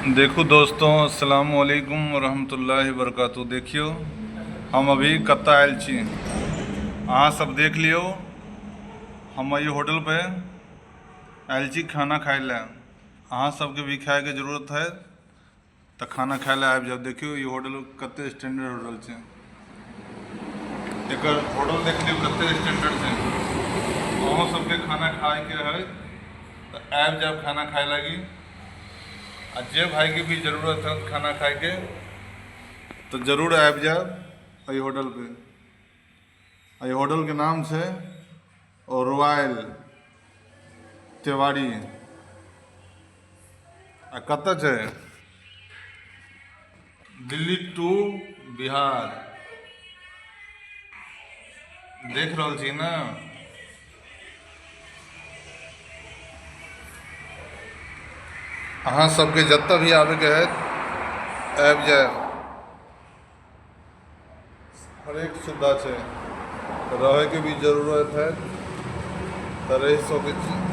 देखू दोस्तों, अस्सलाम वालेकुम रहमतुल्लाहि वबरकातुहू। देखियौ हम अभी कतऽ आयल छी, अहाँ सब देख लियौ। हम एहि होटल पे आयल छी खाना खाय लए। अहाँ सबके भी खायके जरूरत है तऽ खाना खाय लए आबि जाउ। देखियौ ई होटल कते स्टैंडर्ड होटल छै। एकर होटल देख लियौ कते स्टैंडर्ड छै। अहूँ सबके खाना खायके है तऽ आबि जाउ खाना खाय लागी। आ जे भाईके भी जरूरत है खाना खायके तऽ जरूर आबि जायब एहि होटल पे। एहि होटलके नाम छै रॉयल तिवारी। आ कतऽ छै? दिल्ली टू बिहार। देख रहल छी ने? अहाँ सबके जतऽ भी आबैके हैत आबि जायब। हरेक सुविधा छै। रहैके भी जरूरत है तऽ रहि सकै छी।